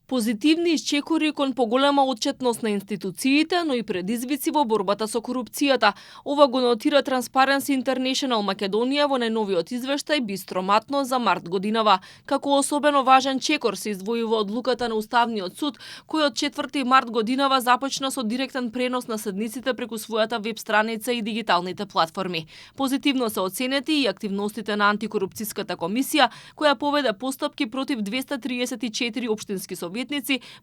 Позитивни исчекори кон поголема отчетност на институциите, но и предизвици во борбата со корупцијата. Ова го нотира Transparency International Македонија во најновиот извештај Бистро Матно за март годинава. Како особено важен чекор се издвојува одлуката на Уставниот суд, кој од 4 март годинава започна со директен пренос на седниците преку својата веб страница и дигиталните платформи. Позитивно се оценети и активностите на антикорупцијската комисија, која поведе постапки против 234 општински советници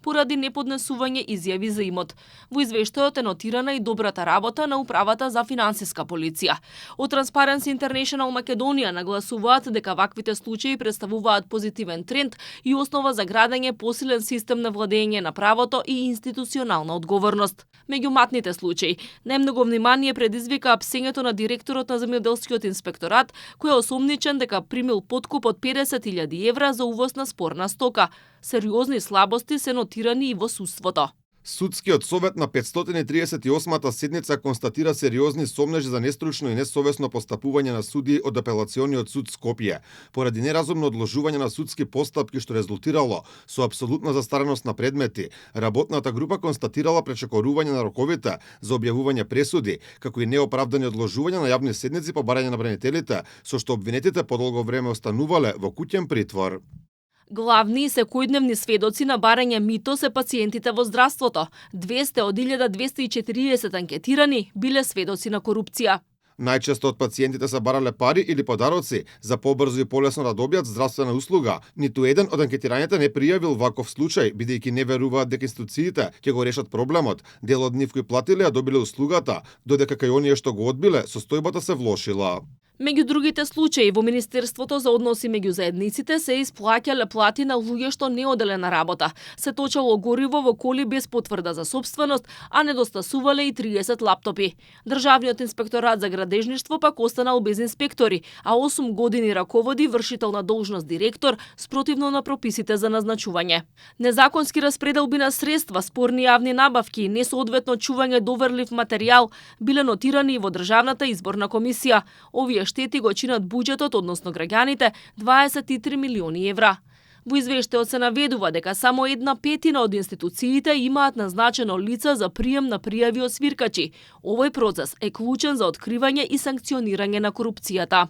поради неподнесување изјави за имот. Во извештајот е нотирана и добрата работа на управата за финансиска полиција. Од Transparency International Македонија нагласуваат дека ваквите случаи представуваат позитивен тренд и основа за градење посилен систем на владење на правото и институционална одговорност. Меѓу матните случаи, најмногу внимание предизвика апсењето на директорот на земјоделскиот инспекторат, кој е осомничен дека примил подкуп од 50.000 евра за увоз на спорна стока. Сериозни слабости се нотирани и во судството. Судскиот совет на 538-та седница констатира сериозни сомнежи за нестручно и несовесно постапување на судии од Апелациониот суд Скопје, поради неразумно одложување на судски постапки што резултирало со апсолутна застареност на предмети. Работната група констатирала пречекорување на роковите за објавување пресуди, како и неоправдани одложувања на јавни седници по барање на бранителите, со што обвинетите подолго време останувале во куќен притвор. Главни и секојдневни сведоци на барање мито се пациентите во здравството. 200 од 1240 анкетирани биле сведоци на корупција. Најчесто од пациентите се барале пари или подароци за побрзо и полесно да добијат здравствена услуга. Ниту еден од анкетираните не пријавил ваков случај, бидејќи не веруваат дека институциите ќе го решат проблемот. Дел од нив кои платиле ја добиле услугата, додека кај оние што го одбиле, состојбата се влошила. Меѓу другите случаи, во Министерството за односи меѓу заедниците се исплаќале плати на луѓе што не оделе на работа. Се точало гориво во коли без потврда за сопственост, а недостасувале и 30 лаптопи. Државниот инспекторат за градежништво пак останал без инспектори, а 8 години раководи вршител на должност директор спротивно на прописите за назначување. Незаконски распределби на средства, спорни јавни набавки и несоодветно чување доверлив материјал биле нотирани и во Државната изборна комисија. Овие штети го чинат буџетот, односно граѓаните, 23 милиони евра. Во извештајот се наведува дека само 1/5 од институциите имаат назначено лица за прием на пријави од свиркачи. Овој процес е клучен за откривање и санкционирање на корупцијата.